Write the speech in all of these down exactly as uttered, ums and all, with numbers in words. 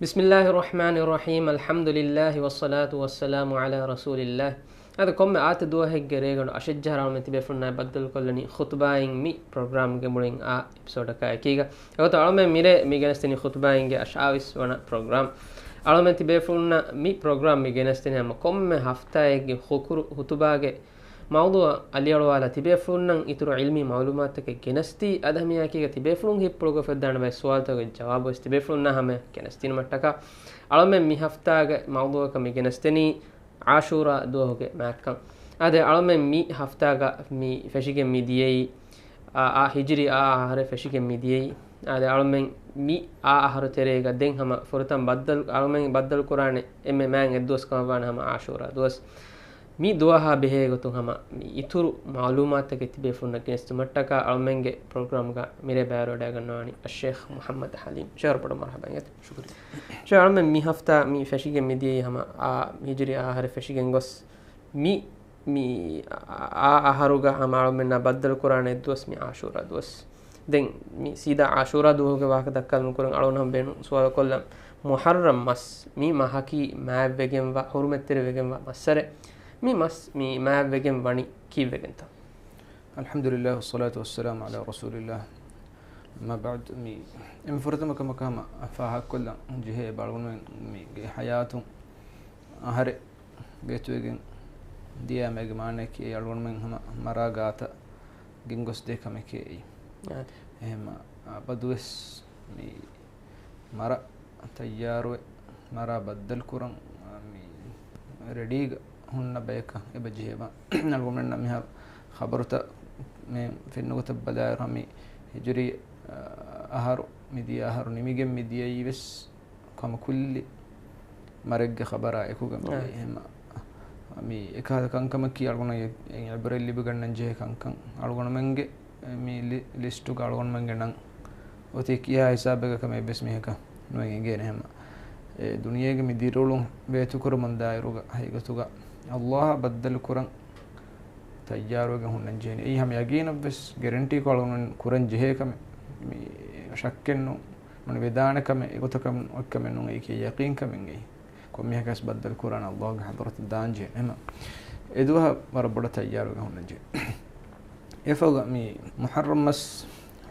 بسم الله الرحمن الرحيم، الحمد لله والصلاة والسلام على رسول الله. އަދި ކޮންމެ އާތި ދުވަހެއްގެ ރޭގަނޑު އަށެއްޖަހަ އަޅުމެން ތިބޭފުޅުންނާއި ބައްދަލުކޮށްލަނީ ޚުތުބާއިން މި ޕްރޮގްރާމްގެ މުޅިން އާ އެޕިސޯޑަކާ އެކީގަ. އެގޮތަށް އަޅުމެން މިރޭ މި ގެނެސްދިނީ ޚުތުބާއިންގެ އަށާވީސް ވަނަ ޕްރޮގްރާމް. އަޅުމެން ތިބޭފުޅުންނަށް މި ޕްރޮގްރާމް މި ގެނެސްދިނީ ހަމަ ކޮންމެ ހަފްތާއެއްގެ ޚުކުރު ޚުތުބާގެ މައުޟޫޢަށް އަލިއަޅުވާލާ ތިބޭފުޅުންނަށް އިތުރު ޢިލްމީ މަޢުލޫމާތުތަކެއް ގެނެސްދީ، އަދި ހަމައެކީގަ ތިބޭފުޅުން ހިތްޕުޅުގަ އުފެއްދާނެ ބައެއް ސުވާލުތަކުގެ ޖަވާބުވެސް ތިބޭފުޅުންނާ ހަމަ ގެނެސްދިނުމަށްޓަކާ. އަޅުމެން މި ހަފްތާގެ މައުޟޫޢަކަށް މި ގެނެސްދެނީ ޢާޝޫރާ ދުވަހުގެ މާތްކަން. އާދެ، އަޅުމެން މި ހަފްތާގަ މި ފެށިގެން މި ދިޔައީ، އާ، އާ، ހިޖުރީ އާ އަހަރެއް ފެށިގެން މި ދިޔައީ. އާދެ، އަޅުމެން މި އާ އަހަރު ތެރޭގަ ދެން ހަމަ ފުރަތަމަ ބައްދަލު، އަޅުމެން ބައްދަލު ކުރާނެ އެންމެ މާތް އެއްދުވަސް ކަމަށް ވާނެ ހަމަ ޢާޝޫރާ ދުވަސް. މި ދުވަހާ ބެހޭ ގޮތުން ހަމަ މި އިތުރު މަޢުލޫމާތުތަކެއް ތިބޭފުޅުންނަށް ގެނެސްދިނުމަށްޓަކާ އަޅުމެންގެ ޕްރޮގްރާމްގަ މިރޭ ބައިވެރިވަޑައިގަންނަވާނީ އައްޝޭޚް މުޙައްމަދު ޙަލީމް. ޝޭޚް ވަރަށް ބޮޑަށް މަރުޙަބާ އިނގޭތަ. ޝުކުރިއްޔާ. ޝޭޚް، އަޅުމެން މި ހަފްތާ މި ފެށިގެން މި ދިޔައީ ހަމަ އާ ހިޖުރީ އާ އަހަރެއް ފެށިގެން ގޮސް މި، މި އާ އަހަރުގަ ހަމަ އަޅުމެންނާ ބައްދަލު ކުރާނެ އެއްދުވަސް މި ޢާޝޫރާ ދުވަސް. ދެން މި ސީދާ ޢާޝޫރާ ދުވަހުގެ ވާހަކަ ދައްކާލުމުގެ ކުރިން އަޅުގަނޑު ހަމަ ބޭނުން ސުވާލު ކޮށްލަން. މުޙައްރަމް މަސް މި މަހަކީ މާތްވެގެންވާ، ޙުރުމަތްތެރިވެގެންވާ މައްސަރެއް. މި މަސް މި މާތްވެގެން ވަނީ ކީއްވެގެންތަ؟ الحمد لله والصلاة والسلام على رسول الله. أما بعد، މި އެންމެ ފުރަތަމަ ކަމަކަށް ހަމަ ފާހަގަކޮށްލަން ޖެހޭ އެބަ އަޅުގަނޑުމެން މީގެ ޙަޔާތުން އަހަރެއް ގޭތުވެގެން ދިޔައީމަ އޭގެ މާނައަކީ އެ އަޅުގަނޑުމެން ހަމަ މަރާ ގާތަށް ގެންގޮސްދޭ ކަމެކޭ އެއީ. އާދެ. އެހެންމަ އަބަދުވެސް މި މަރަށް ތައްޔާރުވެ، މަރާ ބައްދަލުކުރަން، މި ރެޑީގަ ހުންނަ ބަޔަކަށް އެބަ ޖެހޭ. އަޅުގަނޑުމެންނަށް މިހާރު ޚަބަރުތައް މި ފެންނަ ގޮތަށް ބަލާއިރު، މި ހިޖުރީ އަހަރު، މިދިޔަ އަހަރު ނިމިގެން މި ދިޔައީވެސް ކަމަކުއްލި މަރެއްގެ ޚަބަރާ އެކުގަ މި އާ. އެހެންމަ މި އެކަހަލަ ކަންކަމަކީ އަޅުގަނޑަށް އެ، އެ ޢިބްރަތް ލިބިގަންނަން ޖެހޭ ކަންކަން. އަޅުގަނޑުމެންގެ މި ލި، ލިސްޓުގަ އަޅުގަނޑުމެންގެ ނަން އޮތީ ކިހާ ހިސާބެއްގަ ކަމެއް އެއްވެސް މީހަކަށް ނުވެ އެނގޭނެ. އެހެންމަ އެ ދުނިޔޭގެ މި ދިރިއުޅުން ވޭތުކުރަމުންދާއިރުގަ ހަގީގަތުގަ އައްލާހަށް ބައްދަލުކުރަން ތައްޔާރުވެގެން ހުންނަން ޖެހޭނެ. އެއީ ހަމަ ޔަގީނަށްވެސް ގެރެންޓީކޮށް އަޅުގަނޑުމެން ކުރަން ޖެހޭ ކަމެއް. މި ޝައްކެއް ނޫން. މަނި ވެދާނެ ކަމެއް، އެގޮތަކަށް އޮތްކަމެއް ނޫން. އެއީކީ ޔަޤީން ކަމެއް އެއީ. ކޮންމެއަކަސް ބައްދަލު ކުރާނެ އައްލާހުގެ ޙަޟްރަތަށް ދާން ޖެހޭ. އެހެންމަ އެދުވަހަށް ވަރަށް ބޮޑަށް ތައްޔާރުވެގެން ހުންނަން ޖެހޭ. އެފަދަ މި މުޙައްރަމް މަސް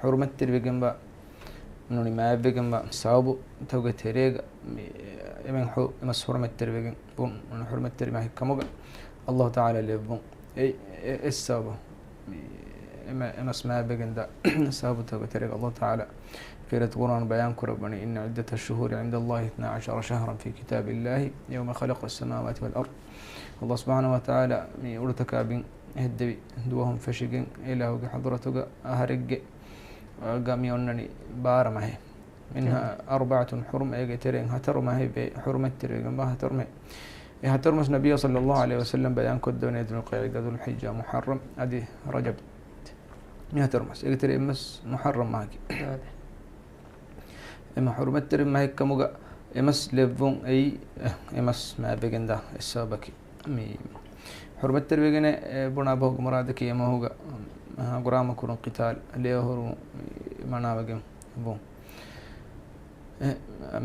ޙުރުމަތްތެރިވެގެންވާ، ނޫނީ މާތްވެގެންވާ ސަބަބުތަކުގެ ތެރޭގަ މި އެމެން ޙު، އެމަސް ޙުރުމަތްތެރިވެގެން ވުން، ޙުރުމަތްތެރި މަހެއްކަމުގަ އައްލާހު ތަޢާލާ ލެއްވުން. އެ، އެ، އެއް ސަބަބު. މި އެމަ، އެމަސް މާތްވެގެންދާ ސަބަބުތަކުގެ ތެރޭގަ އައްލާހު ތަޢާލާ ކީރިތި ޤުރްއާނު ބަޔާން ކުރައްވަނީ، إن عدة الشهور عند الله اثنا عشر شهرا في كتاب الله يوم خلق السماوات والأرض. އައްލާހު ސުބްޙާނަހޫ ވަތަޢާލާ މި އުޑުތަކާ ބިން ހެއްދެވި ދުވަހުން ފެށިގެން އެ އިލާހުގެ ޙަޟްރަތުގަ އަހަރެއްގެ، އަ، ގަ މި އޮންނަނީ ބާރަ މަހެއް. منها أربعة حرم، އޭގެ ތެރެއިން ހަތަރު މަހެއް ވޭ، ޙުރުމަތްތެރިވެގެންވާ ހަތަރު މަހެއް. އެ ހަތަރު މަސް ނަބިއްޔާ ޞައްލައްލާހު ޢަލައިހި ވަސައްލަމް ބަޔާން ކޮށްދެވުނީ ޛުލްޤަޢިދާ، ޛުލްޙިއްޖާ، މުޙައްރަމް އަދި ރަޖަބް. މި ހަތަރު މަސް. އޭގެ ތެރެއިން އެއް މަސް މުޙައްރަމް މަހަކީ. އާދެ. އެމަ ޙުރުމަތްތެރި މަހެއްކަމުގަ އެ މަސް ލެއްވުން އެއީ، އެ މަސް މާތްވެގެންދާ އެއް ސަބަބަކީ. މި ޙުރުމަތްތެރިވެގެނެއް ބުނާ ބަހުގެ މުރާދަކީ އެ މަހުގަ ހަނގުރާމަ ކުރުން، ޤިތާލް، ލެޔަ ހުރުން މަނާވެގެން ވުން. އެ،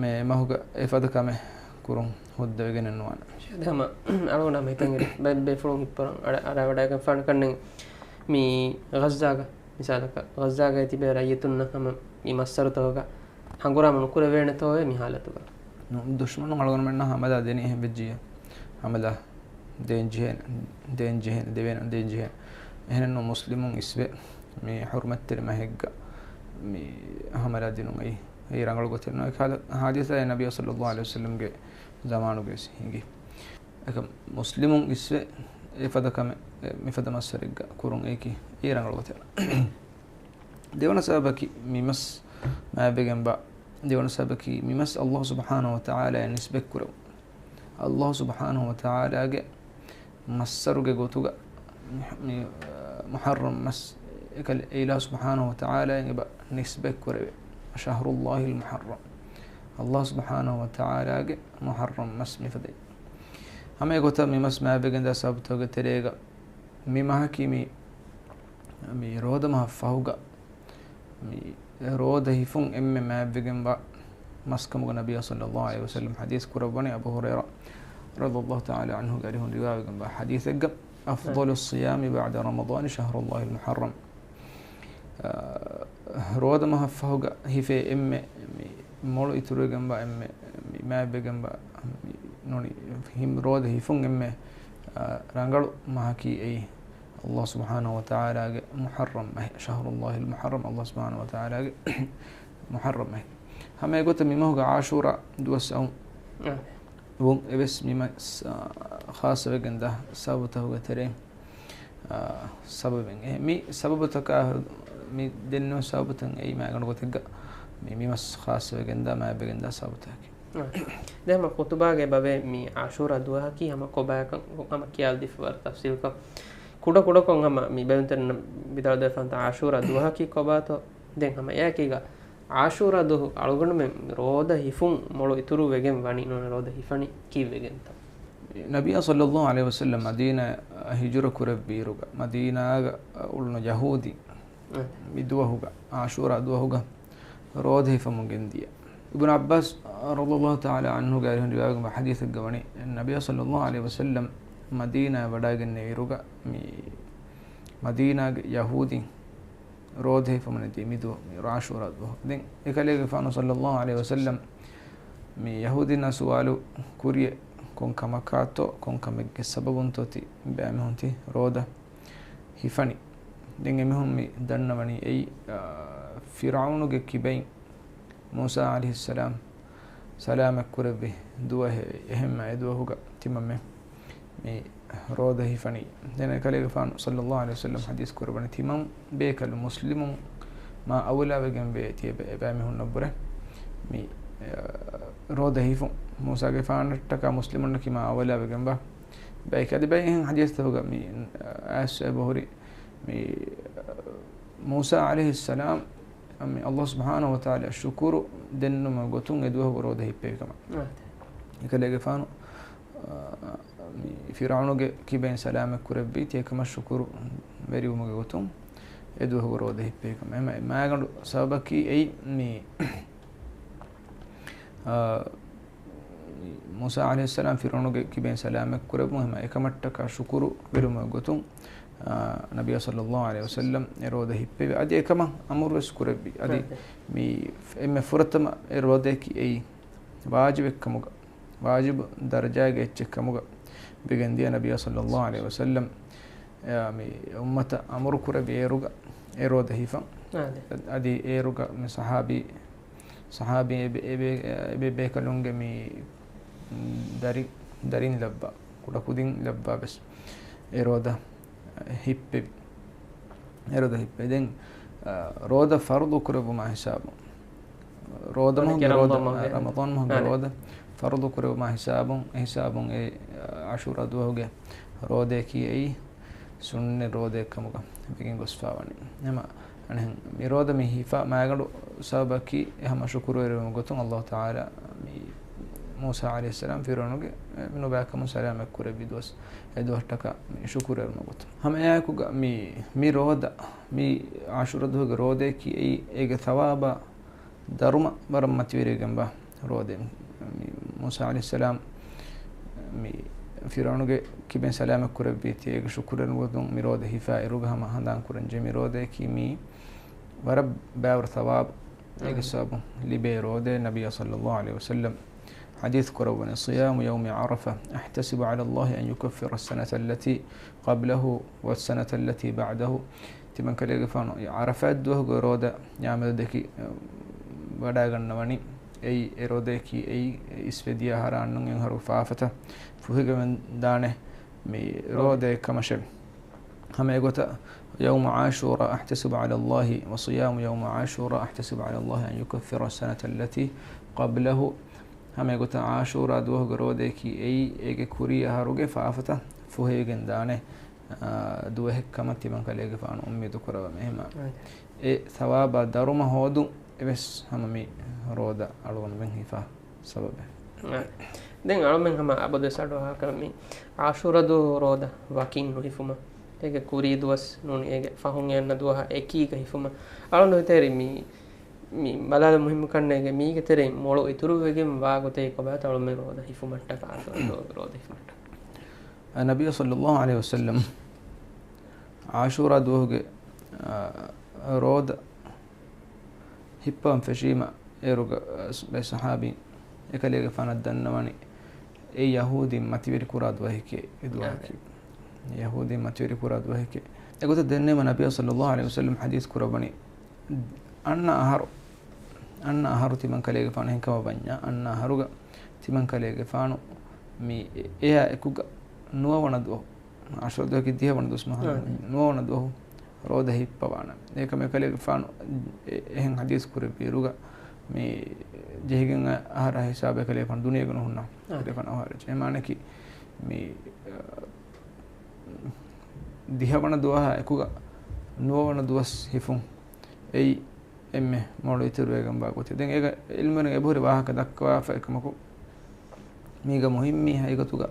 މެ، މަހުގަ އެފަދަ ކަމެއް ކުރުން ހުއްދަވެގެނެއް ނުވާނެ. އަދި ހަމަ އަޅުގަނޑަށް ހަމަ ހިތަށް އެރި ބައެއް ބޭފުޅުން ހިއްޕަރަން އަރަ، އަރައިވަޑައިގެންފާނެ ކަންނެން މި ޣައްޒާގަ މިސާލަކަށް، ޣައްޒާގައި ތިބޭ ރައްޔިތުންނަށް ހަމަ މި މައްސަރުތަކުގަ ހަނގުރާމަ ނުކުރެވޭނެތޯއޭ މި ހާލަތުގަ؟ ނޫން، ދުޝްމަނުން އަޅުގަނޑުމެންނަށް ހަމަލާ ދެނީ އެހެން ވެއްޖިއްޔާ. ހަމަލާ ދޭން ޖެހޭނެ، ދޭން ޖެހޭނެ، ދެވޭނެ، ދޭން ޖެހޭނެ. އެހެނެއްނު މުސްލިމުން އިސްވެ މި ޙުރުމަތްތެރި މަހެއްގަ މި ހަމަލާ ދިނުން އެއީ، އެއީ ރަނގަޅު ގޮތެއް ނޫން. އެކަހަލަ ހާދިސާއެއް ނަބިއްޔާ ޞައްލައްލާހު ޢަލައިހި ވަސައްލަމްގެ ޒަމާނުގައި ވެސް ހިނގި. އެކަމް މުސްލިމުން އިސްވެ އެފަދަ ކަމެއް މިފަދަ މައްސަރެއްގަ ކުރުން އެއީކީ، އެއީ ރަނގަޅު ގޮތެއް. ދެވަނަ ސަބަބަކީ މި މަސް މާތްވެގެންވާ، ދެވަނަ ސަބަބަކީ މި މަސް އައްލާހު ސުބްޙާނަހޫ ވަތަޢާލާއަށް ނިސްބަތްކުރެވުން. އައްލާހު ސުބްޙާނަހޫ ވަތަޢާލާގެ މައްސަރުގެ ގޮތުގަ މި، މި، މުޙައްރަމް މަސް އެކަލަ އެ އިލާހު ސުބްޙާނަހޫ ވަތަޢާލާއަށް އެބަ ނިސްބަތްކުރެވޭ. شهر الله المحرم. އައްލާހު ސުބްޙާނަހޫ ވަތަޢާލާގެ މުޙައްރަމް މަސް މިފަދައި. ހަމަ އެގޮތަށް މި މަސް މާތްވެގެންދާ ސަބަބުތަކުގެ ތެރޭގަ މި މަހަކީ މި، މި ރޯދަ މަހަށް ފަހުގަ މި ރޯދަ ހިފުން އެންމެ މާތްވެގެންވާ މަސްކަމުގަ ނަބިއްޔާ ޞައްލައްލާހު ޢަލައިހި ވަސައްލަމް ޙަދީޘް ކުރައްވަނީ، އަބޫ ހުރައިރާ ރަޟިޔައްލާހު ތަޢާލާ ޢަންހުގެ އަރިހުން ރިވާވެގެންވާ ޙަދީޘެއްގަ، "أفضل الصيام بعد رمضان شهر الله المحرم." އާ، ރޯދަ މަހަށްފަހުގަ ހިފޭ އެންމެ މި މޮޅު އިތުރުވެގެންވާ އެންމެ މި މާތްވެގެންވާ މި ނޫނީ ހި-، ރޯދަ ހިފުން އެންމެ، އާ، ރަނގަޅު މަހަކީ އެއީ ﷲ ސުބްޙާނަހޫ ވަތަޢާލާގެ މުޙައްރަމް މަހެއް، شهر الله المحرم، ﷲ ސުބްޙާނަހޫ ވަތަޢާލާގެ މުޙައްރަމް މަހެއް. ހަމަ އެގޮތަށް މި މަހުގެ ޢާޝޫރާ ދުވަސް އައު އާ. ވުން އެވެސް މި މަސް، އާ، ޚާއްޞަވެގެންދާ ސަބަބުތަކުގެ ތެރެއިން، އާ، ސަބަބެއް. އެ، މި ސަބަބުތަކާ މި ދެންނެވި ސަބަބުތައް އެއީ މާގަނޑު ގޮތެއްގަ މި، މި މަސް ޚާއްޞަވެގެންދާ މާތްވެގެންދާ ސަބަބުތަކަކީ. އާ. ދެން ހަމަ ޚުތުބާގެ ބަވޭ މި ޢާޝޫރާ ދުވަހަކީ ހަމަ ކޮބާކަން ހަމަ ކިޔާލަދީފަ ވަރަށް ތަފްޞީލުކޮށް، ކުޑަ ކުޑަކޮށް ހަމަ މި ބެލުންތެރިންނަށް ވިދާޅުދެވިފަންތަ ޢާޝޫރާ ދުވަހަކީ ކޮބާތޯ؟ ދެން ހަމަ އެއާއެކީގަ ޢާޝޫރާ ދުވަހު އަޅުގަނޑުމެން ރޯދަ ހިފުން މޮޅު އިތުރު ވެގެން ވަނީ ނޫން ރޯދަ ހިފަނީ ކީއްވެގެންތަ؟ ނަބިއްޔާ ޞައްލައްލާހު ޢަލައިހި ވަސައްލަމް މަދީނާއަށް ހިޖުރަ ކުރެއްވިއިރުގަ، މަދީނާގަ އުޅުނު ޔަހޫދީ އެ. މި ދުވަހުގަ، ޢާޝޫރާ ދުވަހުގަ ރޯދަ ހިފަމުން ގެންދިޔަ. އިބްނު ޢައްބާސް ރަޟިޔައްލާހު ތަޢާލާ ޢަންހުގެ އަރިހުން ރިވާވެގެންވާ ޙަދީޘެއްގަ ވަނީ، ނަބިއްޔާ ޞައްލައްލާހު ޢަލައިހި ވަސައްލަމް މަދީނާއަށް ވަޑައިގެންނެވިއިރުގަ، މި މަދީނާގެ ޔަހޫދީން ރޯދަ ހިފަމުން ދިޔަ މި ދުވަ، މި ޢާޝޫރާ ދުވަހު. ދެން އެކަލޭގެފާނު ޞައްލައްލާހު ޢަލައިހި ވަސައްލަމް މި ޔަހޫދީންނާ ސުވާލު ކުރިޔަށް، ކޮން ކަމަކާތޯ، ކޮން ކަމެއްގެ ސަބަބުންތޯ ތި ބައެމީހުން ތި ރޯދަ ހިފަނީ؟ ދެން އެމީހުން މި ދަންނަވަނީ އެއީ، އާ، ފިރްޢައުނުގެ ކިބައިން މޫސާ ޢަލައިހިއްސަލާމް ސަލާމަތްކުރެއްވި ދުވަހެއް. އެހެންމަ އެ ދުވަހުގަ ތިމަންމެން މި ރޯދަ ހިފަނީ. ދެން އެކަލޭގެފާނު ޞައްލައްލާހު ޢަލައިހި ވަސައްލަމް ޙަދީޘް ކުރައްވަނީ، ތިމަން ބޭކަލު މުސްލިމުން މާ އައުލާވެގެންވޭ ތިޔަބަ-، އެބައިމީހުންނަށްވުރެ މި، އަ، ރޯދަ ހިފުން. މޫސާގެފާނަށްޓަކާ މުސްލިމުންނަކީ މާ އައުލާވެގެންވާ ބައެއް. އަދި ބައެއް އެހެން ޙަދީޘްތަކުގަ މި، އަ، އައިސް އެބަހުރި މި، އަ، މޫސާ ޢަލައިހިއްސަލާމް މި ﷲ ސުބްޙާނަހޫ ވަތަޢާލާ ޝުކުރު ދެންނުމުގެ ގޮތުން އެ ދުވަހުގަ ރޯދަ ހިއްޕެވި ކަމަށް. އާ. އެކަލޭގެފާނު، އާ، މި ފިރްޢައުނުގެ ކިބައިން ސަލާމަތް ކުރެއްވީ ތިޔަކަމަށް ޝުކުރު ވެރިވުމުގެ ގޮތުން އެ ދުވަހުގަ ރޯދަ ހިއްޕެވި ކަމަށް. އެމަ-، މާގަނޑު ސަބަބަކީ އެއީ މި، އާ، މޫސާ ޢަލައިހިއްސަލާމް ފިރްޢައުނުގެ ކިބައިން ސަލާމަތް ކުރެއްވުން ހަމަ އެކަމަށްޓަކާ ޝުކުރު ވެރިވުމުގެ ގޮތުން، އާ، ނަބިއްޔާ ޞައްލައްލާހު ޢަލައިހި ވަސައްލަމް އެ ރޯދަ ހިއްޕެވި. އަދި އެކަމަށް އަމުރުވެސް ކުރެއްވި. އަދި އާ، މި އެންމެ ފުރަތަމަ އެ ރޯދައަކީ އެއީ ވާޖިބެއްކަމުގަ، ވާޖިބު ދަރަޖާގެ އެއްޗެއްކަމުގަ ވެގެންދިޔަ ނަބިއްޔާ ޞައްލައްލާހު ޢަލައިހި ވަސައްލަމް، އެ، މި އުއްމަތަށް އަމުރު ކުރެއްވި އޭރުގަ އެ ރޯދަ ހިފަން. އާ، އަދި އޭރުގަ މި ޞަޙާބީ، ޞަޙާބީ އެބެ-، އެބެ-، އެބެ ބޭކަލުންގެ މި ދަރި-، ދަރިން ލައްވާ، ކުޑަކުދިން ލައްވާ ވެސް އެ ރޯދަ ހިއްޕެވި. އެ ރޯދަ ހިއްޕެވި. ދެން، އަ، ރޯދަ ފަރުޟު ކުރެއްވުމާ ހިސާބުން. ރޯދަ މަހުގެ ރަމަޟާން ރޯދަ، މަހުގެ. ރަމަޟާން މަހުގެ އާ، ރޯދަ ފަރުޟު ކުރެއްވުމާ ހިސާބުން، އެ ހިސާބުން އެ، އަ، ޢާޝޫރާ ދުވަހުގެ ރޯދައަކީ އެއީ ސުންނަތް ރޯދައެއްކަމުގަ ވެގެން ގޮސްފާވަނީ. އެމަ އަނެއް މި ރޯދަ މި ހިފާ މާގަނޑު ސަބަބަކީ އެ ހަމަ ޝުކުރުވެރިވުމުގެ ގޮތުން ﷲ ތަޢާލާ މި މޫސާ ޢަލައިހިއްސަލާމް ފިރްޢައުނުގެ މި ނުބައިކަމުން ސަލާމަތް ކުރެއްވި ދުވަސް، އެ ދުވަހަށްޓަކާ މި ޝުކުރުވެރިވުމުގެ ގޮތުން. ހަމަ އެއާއެކުގަ މި، މި ރޯދަ، މި ޢާޝޫރާ ދުވަހުގެ ރޯދައަކީ އެއީ އޭގެ ޘަވާބާ ދަރުމަ ވަރަށް މަތިވެރިވެގެންވާ ރޯދައެއް. މި މޫސާ ޢަލައިހިއްސަލާމް މި ފިރްޢައުނުގެ ކިބައިން ސަލާމަތް ކުރެއްވީތީ އޭގެ ޝުކުރުވެރިވުމުގެ ގޮތުން މި ރޯދަ ހިފާ އިރުގަ ހަމަ ހަނދާން ކުރަން ޖެހޭ މި ރޯދައަކީ މީ ވަރަށް ބާވަރު ޘަވާބު އޭގެ ސަބަބުން ލިބޭ ރޯދައެއް. ނަބިއްޔާ ޞައްލައްލާހު ޢަލައިހި ވަސައްލަމް ޙަދީޘް ކުރައްވަނީ، "صيام يوم عرفة أحتسب على الله أن يكفر السنة التي قبله والسنة التي بعده." ތިމަން ކަލޭގެފާނު ޢަރަފާތް ދުވަހުގެ ރޯދަ ޔާމެދު ދެކި، އަ، ވަޑައިގަންނަވަނީ. އެއީ އެ ރޯދައަކީ އެއީ އިސްވެ ދިޔަ އަހަރާ އަންނަން އެއް އަހަރު ފާފަތައް ފުހެގެން ދާނެ މި ރޯދައެއް ކަމަށެވެ. ހަމަ އެގޮތަށް، "يوم عاشوراء أحتسب على الله، وصيام يوم عاشوراء أحتسب على الله أن يكفر السنة التي قبله." ހަމަ އެގޮތަށް ޢާޝޫރާ ދުވަހުގެ ރޯދައަކީ އެއީ އޭގެ ކުރީ އަހަރުގެ ފާފަތައް ފުހެވިގެން ދާނެ، އާ، ދުވަހެއް ކަމަށް ތިމަން ކަލޭގެފާނު އުއްމީދު ކުރައްވަމެ. އެހެމަ އެ ސަވާބާ ދަރުމަ ހޯދުން އެވެސް ހަމަ މި ރޯދަ އަޅުގަނޑުމެން ހިފާ ސަބަބެއް. އާ. ދެން އަޅުމެން ހަމަ އަބަދުވެސް އަޑުއަހާކަށް މި ޢާޝޫރާ ދުވަހު ރޯދަ ވަކިން ނުހިފުމަށް، އޭގެ ކުރީ ދުވަސް ނޫނީ އޭގެ ފަހުން އެ އަންނަ ދުވަހަށް އެކީގަ ހިފުމަށް އަޅުގަނޑު ހިތޭރި މި މި ބަލާލަ މުހިއްމު ކަންނޭގެ މީގެ ތެރެއިން މޮޅު އިތުރުވެގެން ވާ ގޮތެއް ކޮބާތޯ އަޅުމެން ރޯދަ ހިފުމަށްޓަކާ ރޯދަ ހިފުމަށްޓަކާ. އަ، ނަބިއްޔާ ޞައްލައްލާހު ޢަލައިހި ވަސައްލަމް ޢާޝޫރާ ދުވަހުގެ، އަ، ރޯދަ ހިއްޕަވަން ފެށީމަ އޭރުގަ، އަ، ބައެއް ޞަޙާބީން އެކަލޭގެފާނަށް ދަންނަވަނީ އެ ޔަހޫދީން މަތިވެރި ކުރާ ދުވަހެކޭ އެ ދުވަހަކީ. އާ. ޔަހޫދީން މަތިވެރި ކުރާ ދުވަހެކޭ. އެގޮތަށް ދެންނެވީމަ ނަބިއްޔާ ޞައްލައްލާހު ޢަލައިހި ވަސައްލަމް ޙަދީޘް ކުރައްވަނީ އަންނަ އަހަރު، އަންނަ އަހަރު ތިމަން ކަލޭގެފާނު އެހެންކަމަށް ވަންޏާ، އަންނަ އަހަރުގަ ތިމަން ކަލޭގެފާނު މި އެއާ އެކުގަ ނުވަވަނަ ދުވަހު، ޢާޝޫރާ ދުވަހަކީ ދިހަވަނަ ދުވަސް މަހަށް، އާ. ނުވަވަނަ ދުވަހު ރޯދަ ހިއްޕަވާނަމޭ. އެކަމަ އެކަލޭގެފާނު އެ-، އެހެން ޙަދީޘް ކުރެއްވިއިރުގަ މި ޖެހިގެން އަހަރާ ހިސާބަށް އެކަލޭގެފާނު ދުނިޔޭގަ ނުހުންނާ. އާ. އެކަލޭގެފާނު އަހަރެއް. އެ މާނައަކީ މި، އަ، ދިހަވަނަ ދުވަހާ އެކުގަ ނުވަވަނަ ދުވަސް ހިފުން އެއީ އެންމެ މޮޅު އިތުރުވެގެންވާ ގޮތެއް. ދެން އޭގަ ޢިލްމުވެރިން އެބަހުރި ވާހަކަ ދައްކަވާފަ އެކަމަކު، މީގަ މުހިއްމީ ހަގީގަތުގަ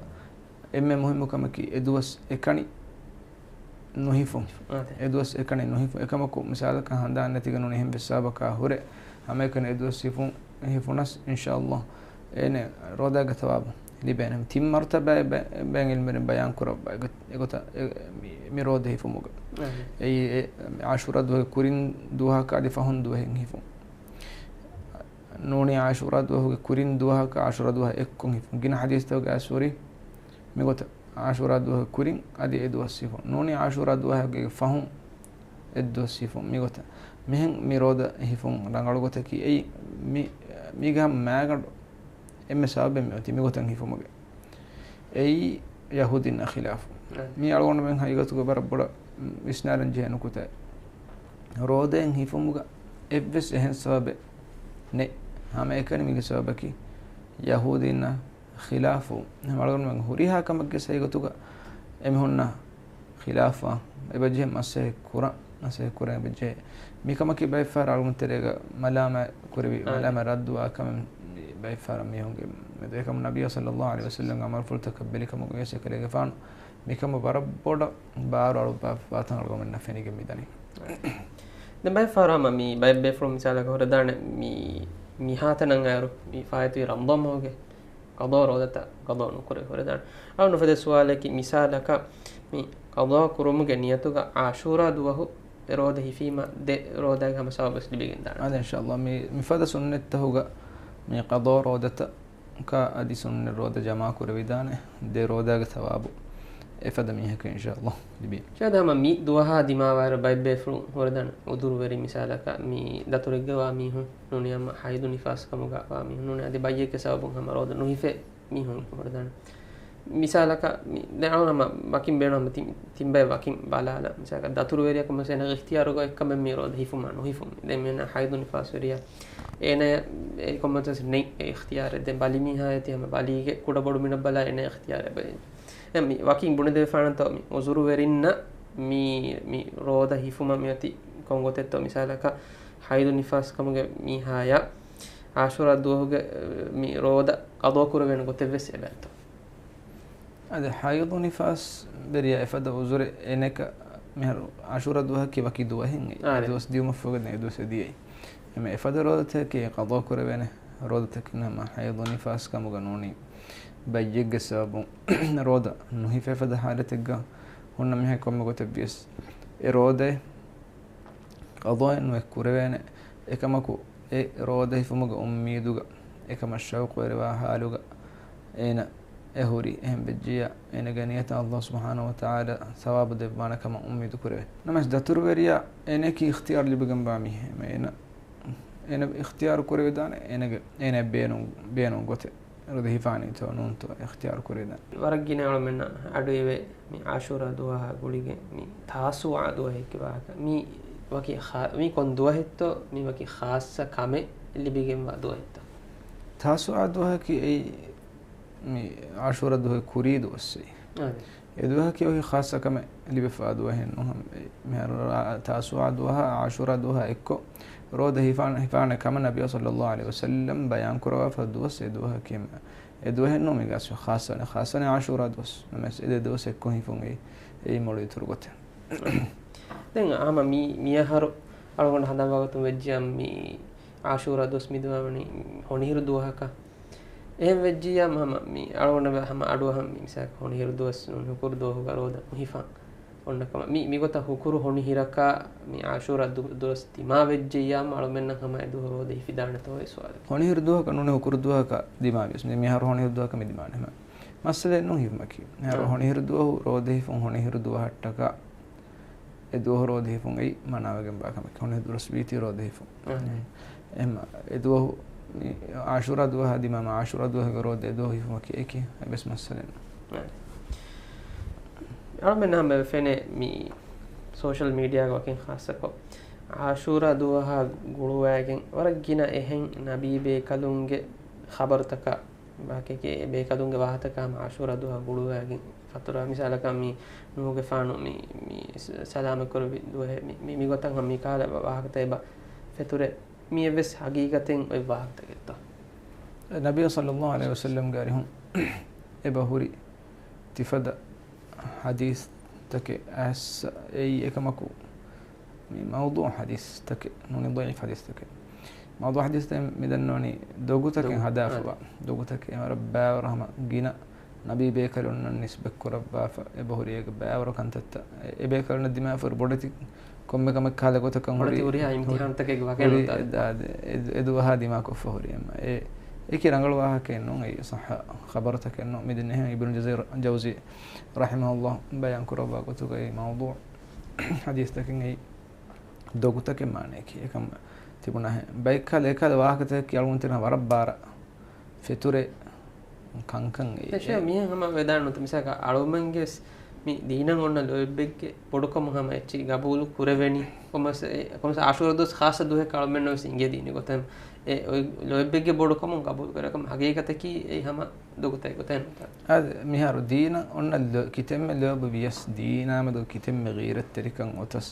އެންމެ މުހިއްމު ކަމަކީ އެ ދުވަސް އެކަނި ނުހިފުން. އާދެ. އެ ދުވަސް އެކަނި ނުހިފުން. އެކަމަކު މިސާލަކަށް ހަނދާން ނެތިގެން ނޫނީ އެހެން ވެސް ސަބަބަކާ ހުރެ، ހަމައެކަނި އެ ދުވަސް ހިފުން، ހިފުނަސް އިންޝާﷲ އޭނަ ރޯދާގެ ޘަވާބު ލިބޭނެ. ތިން މަރުތަބާއެއް ބަ-، ބައެއް ޢިލްމުވެރިން ބަޔާން ކުރައްވާ އެގޮ-، އެގޮތަށް އެ-، މި، މި ރޯދަ ހިފުމުގަ. އާދެ. އެއީ އެ، މި ޢާޝޫރާ ދުވަހުގެ ކުރިން ދުވަހަކަށް އަދި ފަހުން ދުވަހެއް ހިފުން. ނޫނީ ޢާޝޫރާ ދުވަހުގެ ކުރިން ދުވަހަކަށް ޢާޝޫރާ ދުވަހަށް އެއްކޮށް ހިފުން. ގިނަ ޙަދީޘްތަކުގަ އައިސް ހުރީ މިގޮތަށް، ޢާޝޫރާ ދުވަހުގެ ކުރިން އަދި އެ ދުވަސް ހިފުން. ނޫނީ ޢާޝޫރާ ދުވަހުގެ ފަހުން އެއްދުވަސް ހިފުން މިގޮތަށް. މިހެން މި ރޯދަ ހިފުން ރަނގަޅު ގޮތަކީ އެއީ މި، މީގެ ހަމަ މާގަނޑު އެންމެ ސަބަބެއް މިއޮތީ މިގޮތަށް ހިފުމުގެ. އެއީ ޔަހޫދީންނާ ޚިލާފު. އަ. މީ އަޅުގަނޑުމެން ހަގީގަތުގަ ވަރަށް ބޮޑަށް ވިސްނާލަން ޖެހޭ ނުކުތާއެއް. ރޯދައިން ހިފުމުގަ އެއްވެސް އެހެން ސަބަބެއް ނެތް. ހަމައެކަނި މީގެ ސަބަބަކީ ޔަހޫދީންނާ ޚިލާފު. ހަމަ އަޅުގަނޑުމެން ހުރިހާ ކަމެއްގެ ހަގީގަތުގަ އެމީހުންނާ ޚިލާފަށް އެބަޖެހޭ މަސައްކަތް ކުރަން، މަސައްކަތް ކުރަން އެބަޖެހޭ. މިކަމަކީ ބައެއްފަހަރަށް އަޅުގަނޑު ތެރޭގަ މަލާމާތް ކުރެވި، އާ. މަލާމާތް ރައްދުވާ ކަމެއް ބައެއްފަހަރަށް މީހުންގެ މެދު. އެކަމު ނަބިއްޔާ ޞައްލައްލާހު ޢަލައިހި ވަސައްލަމްގެ އަމަލުފުޅުތަކަށް ބެލި ކަމުގަ ވިޔަސް އެކަލޭގެފާނު މިކަމަށް ވަރަށް ބޮޑަށް ބާރު އަޅުއްވާފަ ވާތަން އަޅުގަނޑުމެންނަށް ފެނިގެން މިދަނީ. ދެން ބައެއްފަހަރަށް ހަމަ މި ބައެއް ބޭފުޅުން މިސާލަކަށް ހުރެދާނެ މި، މިހާތަނަށް އައިރު މި ފާއިތުވި ރަމަޟާން މަހުގެ ޤަޟާ ރޯދަތައް ޤަޟާ ނުކުރެވި ހުރެދާނެ. އަޅުގަނޑު އުފެދޭ ސުވާލަކީ، މިސާލަކަށް މި ޤަޟާ ކުރުމުގެ ނިޔަތުގަ ޢާޝޫރާ ދުވަހު އެ ރޯދަ ހިފީމަ ދެ ރޯދައިގެ ހަމަ ސަބަބުވެސް ލިބިގެންދާނެ. އާދެ، އިންޝާﷲ. މި، މިފަދަ ސުންނަތްތަކުގަ މި ޤަޟާ ރޯދަތަކާ އަދި ސުންނަތް ރޯދަ ޖަމާ ކުރެވިދާނެ ދެ ރޯދައިގެ ސަވާބު އެފަދަ މީހަކަށް އިންޝާﷲ ލިބޭ. ޝާދް، ހަމަ މި ދުވަހާ ދިމާވާއިރު ބައެއް ބޭފުޅުން ހުރެދާނެ ޢުޛުރުވެރި، މިސާލަކަށް މި ދަތުރެއްގަ ވާ މީހުން ނޫނީ، ހަމަ ޙައިޟު ނިފާސް ކަމުގަ ވާ މީހުން ނޫނީ، އަދި ބައްޔެއްގެ ސަބަބުން ހަމަ ރޯދަ ނުހިފޭ މީހުން ހުރެދާނެ. މިސާލަކަށް މި ދެން އަޅުގަނޑު ހަމަ ވަކިން ބޭނުން ހަމަ ތިން، ތިން ބައެއް ވަކިން ބަލާލަން. މިސާލަކަށް ދަތުރުވެރިޔާ ކޮންމެސް އޭނަގެ އިޚްތިޔާރުގަ އެއްކަމެއް މި ރޯދަ ހިފުމާ ނުހިފުން. ދެން މި އޭނަ ޙައިޟު ނިފާސްވެރިޔާ އޭނަ އެ ކޮންމެސް ނެތް އެ އިޚްތިޔާރެއް. ދެން ބަލިމީހާ އޭތި ހަމަ ބަލީގެ ކުޑަބޮޑުމިނަށް ބަލާ އޭނަ އިޚްތިޔާރެއް ބަލި. ދެން މި ވަކިން ބުނެދެވިފާނަންތޯ މި ޢުޛުރުވެރިންނަށް މި، މި ރޯދަ ހިފުމަށް މިއޮތީ ކޮން ގޮތެއްތޯ؟ މިސާލަކަށް ޙައިޟު ނިފާސް ކަމުގެ މީހާޔަށް ޢާޝޫރާ ދުވަހުގެ މި ރޯދަ ޤަޟާ ކުރެވޭނެ ގޮތެއްވެސް އެބައިންތޯ؟ އަދި ޙައިޟު ނިފާސް ވެރިޔާ އެފަދަ ޢުޛުރެއް އޭނައަކަށް މިހާރު ޢާޝޫރާ ދުވަހަކީ ވަކި ދުވަހެއް އެއީ. އާ، ދުވަސް ދިޔުމަށްފަހުގަ ދެން އެ ދުވަސް އެދިޔައީ. އެމެ އެފަދަ ރޯދަތަކަކީ ޤަޟާ ކުރެވޭނެ ރޯދަތަކެއް ނަމަ، ޙައިޟު ނިފާސް ކަމުގަ ނޫނީ ބައްޔެއްގެ ސަބަބުން ރޯދަ ނުހިފޭ ފަދަ ޙާލަތެއްގަ ހުންނަ މީހެއް ކޮންމެ ގޮތެއް ވިޔަސް އެ ރޯދައެއް ޤަޟާއެއް ނުވެ ކުރެވޭނެ. އެކަމަކު އެ ރޯދަ ހިފުމުގެ އުއްމީދުގަ އެކަމަށް ޝައުޤުވެރިވާ ޙާލުގަ އޭނަ އެ ހުރި. އެހެން ވެއްޖިއްޔާ އޭނަގެ ނިޔަތަށް ﷲ ސުބްޙާނަހޫ ވަތަޢާލާ ޘަވާބު ދެއްވާނެ ކަމަށް އުއްމީދު ކުރެވޭ. ނަމަވެސް ދަތުރުވެރިޔާ އޭނައަކީ އިޚްތިޔާރު ލިބިގެންވާ މީހެއް. އޭނަ، އޭނަ އިޚްތިޔާރު ކުރެވިދާނެ އޭނަގެ، އޭނަ ބޭނުން، ބޭނުން ގޮތެއް. ރޯދަ ހިފާނީތޯ ނޫންތޯ އިޚްތިޔާރު ކުރެވިދާނެ. ވަރަށް ގިނަ އަޅުމެންނަށް އަޑުއިވޭ މި ޢާޝޫރާ ދުވަހާ ގުޅިގެން މި ތާސޫޢާ ދުވަހެއްގެ ވާހަކަ. މީ ވަކި ޚާ-، މީ ކޮން ދުވަހެއްތޯ؟ މީ ވަކި ޚާއްޞަ ކަމެއް ލިބިގެންވާ ދުވަހެއްތޯ؟ ތާސޫޢާ ދުވަހަކީ އެއީ މި ޢާޝޫރާ ދުވަހުގެ ކުރީ ދުވަސް އެއީ. އާ. އެ ދުވަހަކީ ވަކި ޚާއްޞަ ކަމެއް ލިބިފާ ދުވަހެއް ނޫން. މިހާރު ތާސޫޢާ ދުވަހާ ޢާޝޫރާ ދުވަހާ އެއްކޮށް ރޯދަ ހިފާނެ، ހިފާނެ ކަމަށް ނަބިއްޔާ ޞައްލައްލާހު ޢަލައިހި ވަސައްލަމް ބަޔާން ކުރައްވާފަ ދުވަސް އެ ދުވަހަކީ. އެ ދުވަހެއް ނޫން މީގަ ޚާއްޞަވަނީ، ޚާއްޞަވަނީ ޢާޝޫރާ ދުވަސް. ނަމަވެސް އެ ދެ ދުވަސް އެއްކޮށް ހިފުން އެއީ، އެއީ މޮޅު އިތުރު ގޮތެއް. ދެން ހަމަ މި، މިއަހަރު އަޅުގަނޑު ހަނދާންވާގޮތުން ވެއްޖިއްޔާ މި އާޝޫރާ ދުވަސް މިދިމާވަނީ ހޮނިހިރު ދުވަހަކަށް. އެހެން ވެއްޖިއްޔާ ހަމަ މި އަޅުގަނޑަށް ހަމަ އަޑުއަހަން މި މިސާލަކަށް ހޮނިހިރު ދުވަސް ނޫން ހުކުރު ދުވަހުގަ ރޯދަ މުހިފަން އޮންނަ ކަމަށް. މި، މިގޮތަށް ހުކުރު ހޮނިހިރަކާ މި އާޝޫރާ ދު-، ދުވަސް ދިމާވެއްޖެއްޔާ އަޅުމެންނަށް ހަމަ އެ ދުވަހު ރޯދަ ހިފިދާނެތޯ އެ ސުވާލެއް. ހޮނިހިރު ދުވަހަކަށް ނޫނީ ހުކުރު ދުވަހަކަށް ދިމާވިޔަސް. މި، މިހާރު ހޮނިހިރު ދުވަހަކަށް މި ދިމާނެ ހަމަ. މައްސަލައެއް ނޫން ހިފުމަކީ. މިހާރު އާ. ހޮނިހިރު ދުވަހު ރޯދަ ހިފުން ހޮނިހިރު ދުވަހަށްޓަކާ އެ ދުވަހު ރޯދަ ހިފުން އެއީ މަނާވެގެންވާ ކަމެއް. ހޮނިހިރު ދުވަސް ވީތީ ރޯދަ ހިފުން. އާ. އެހެން އެ ދުވަހު މި އާޝޫރާ ދުވަހާ ދިމާ އާޝޫރާ ދުވަހުގެ ރޯދަ އެ ދުވަހު ހިފުމަކީ އެކި އެއްވެސް މައްސަލައެއް ނޫން. އަޅުމެން ހަމަ ފެނޭ މި ސޯޝަލް މީޑިއާގެ ވަކިން ޚާއްޞަކޮށް އާޝޫރާ ދުވަހާ ގުޅުވައިގެން ވަރަށް ގިނަ އެހެން ނަބީ ބޭކަލުންގެ ޚަބަރުތަކާ ވާހަކައެކޭ، އެ ބޭކަލުންގެ ވާހަކަތަކާ ހަމަ އާޝޫރާ ދުވަހާ ގުޅުވައިގެން ފަތުރާ. މިސާލަކަށް މި ނޫހުގެފާނު މި، މި ސަ-، ސަލާމަތްކުރެއްވި ދުވަހެއް މި، މި، މިގޮތަށް ހަމަ މިކަހަލަ ވާ-، ވާހަކަތައް އެބަ ފެތުރޭ. މި އެއްވެސް ހަގީގަތެއް އޮތް ވާހަކަތަކެއްތޯ؟ ނަބީ ޞައްލައްލާހު ޢަލައިހި ވަސައްލަމްގެ އަރިހުން އެބަ ހުރި ތިފަދަ ޙަދީޘްތަކެއް އައިސް، އެއީ އެކަމަކު މި މައުޟޫޢު ޙަދީޘްތަކެއް ނޫނީ، ޟަޢީފު ޙަދީޘްތަކެއް. މައުޟޫޢު ޙަދީޘްތައް މި ދަންނަވަނީ ދޮގުތަކެއް ދޮގު، ހަދާފަވާ. އާ. ދޮގުތަކެއް ވަރަށް ބައިވަރު ހަމަ ގިނަ ނަބީ ބޭކަލުންނަށް ނިސްބަތްކުރައްވާފަ އެބަ ހުރި އޭގެ ބައިވަރު ކަންތައްތައް. އެ، އެ ބޭކަލުންނަށް ދިމާވެފަ ހުރި ބޮޑެތި ކޮންމެ ކަމެއް ކަހަލަ ގޮތަކަށް ބޮޑެތި ހުރި، ހުރިހާ އިމްތިޙާންތަކެއްގެ ވަކި ހުރި، ނުވަތަ. އެ، އެ، އެ ދުވަހާ ދިމާކޮށްފަ ހުރި އެއްމަ. އެ، އެކި ރަނގަޅު ވާހަކައެއް ނޫން، އެއީ ޞައްޙަ ޚަބަރުތަކެއް ނޫން. މިދެންނެހެން އިބްނު ޖަޒީ ޖައުޒީ ރަޙިމަހުﷲ ބަޔާން ކުރައްވާ ގޮތުގައި މައުޟޫޢު ޙަދީޘްތަކެއް އެއީ ދޮގުތަކެއް މާނަޔަކީ. އެކަމް ތިބުނާހެން ބައެއްކަހަލަ އެކަހަލަ ވާހަކަތަކަކީ އަޅުގަނޑު ތިބުނާ ވަރަށް ބާރަށް ފެތުރޭ ކަންކަން އެއީ. އެ މިހެން ހަމަ ވެދާނެ ނުވަތަ. މިސާލަކަށް އަޅުމެންގެ ވެސް މި ދީނަށް އޮންނަ ލޯތްބެއްގެ ބޮޑުކަމުން ހަމަ އެއްޗެއް ގަބޫލު ކުރެވެނީ. ކޮންމެސް އެ، ކޮންމެސް އާޝޫރާ ދުވަސް ޚާއްޞަ ދުވަހެއް އަޅުމެންނަށް ވެސް އިނގޭ ދީނީ ގޮތެއް. އެ އޮތް ލޯތްބެއްގެ ބޮޑުކަމުން ގަބޫލު ކުރެވޭ ކަމަށް ހަގީގަތަކީ އެއީ ހަމަ ދޮގުތައް ގޮތެއް ނުވަތަ. އާދެ، މިހާރު ދީނަށް އޮންނަ ލޯ-، ކިތަންމެ ލޯބި ވިޔަސް، ދީނާމެދު ކިތަންމެ ޣީރަތްތެރިކަން އޮތަސް،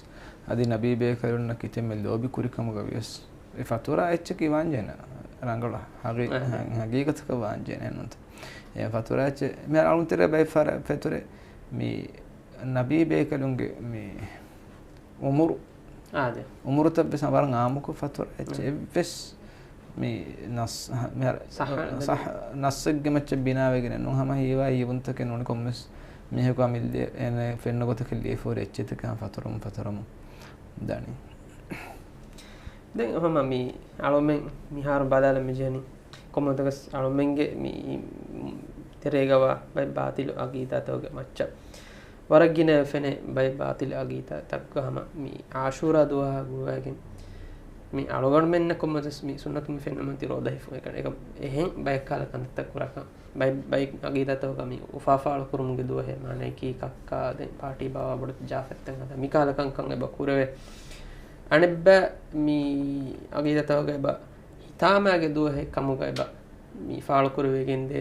އަދި ނަބީ ބޭކަލުންނަށް ކިތަންމެ ލޯބި ކުރި ކަމުގަ ވިޔަސް، އެ ފަތުރާ އެއްޗަކީ ވާންޖެހޭނެ ރަނގަޅަށް ހަގީ-، އެހެން. ހަ-، ހަގީގަތަކަށް ވާންޖެހޭނެ ނުވަތަ. އެ ފަތުރާ އެއްޗެއް މިހާރު އަޅުން ތެރޭ ބައެއް ފަރަ-، ފެތުރޭ މި ނަބީ ބޭކަލުންގެ މި އުމުރު، އާދެ. އުމުރުތައް ވެސް ވަރަށް އާއްމުކޮށް ފަތުރާ އެއްޗެއް. އެ. އެއްވެސް މި ނަސް-، މި ހަރ-، ޞައްޙަ ޞައްޙަ ނައްސެއްގެ މައްޗަށް ބިނާވެގެނެއް ނޫން. ހަމަ ހީވާ ހީވުންތަކެއް ނޫނީ ކޮންމެސް މީހަކު އަމިއްލަ އޭނަ ފެންނަ ގޮތަކަށް ލިޔެފަ ހުރި އެއްޗެއްތަކެއް ހަމަ ފަތުރަމުން ފަތުރަމުން ދަނީ. ދެން ހަމަ މި އަޅުމެން މިހާރު ބަލާލަން މި ޖެހެނީ ކޮންމެ ގޮތަކަސް އަޅުމެންގެ މި ތެރޭގަވާ ބައެއް ބާޠިލު އަގީދާތަކުގެ މައްޗަށް ވަރަށް ގިނަ ފެނޭ ބައެއް ބާޠިލު އަގީދާތަކުގަ ހަމަ މި އާޝޫރާ ދުވަހާ ގުޅުވައިގެން މި އަޅުގަނޑުމެންނަށް ކޮންމެސް މި ސުންނަތުން މި ފެންނަމަންތި ރޯދަ ހިފުން އެކަން އެކަން އެހެން ބައެއް ކަހަލަ ކަންތައްތައް ކުރާކަން. ބައެއް، ބައެއް އަގީދާތަކުގަ މި އުފާ ފާޅު ކުރުމުގެ ދުވަހެއް މާނަޔަކީ ކައްކާ ދެން ޕާޓީ ބާވާ ބޮޑެތި ޖާފަތްތައް ހަދާ މި ކަހަލަ ކަންކަން އެބަ ކުރެވޭ. އަނެއްބައި މި އަގީދާތަކުގަ އެބަ ހިތާމައިގެ ދުވަހެއް ކަމުގަ އެބަ މި ފާޅުކުރެވިގެންދޭ.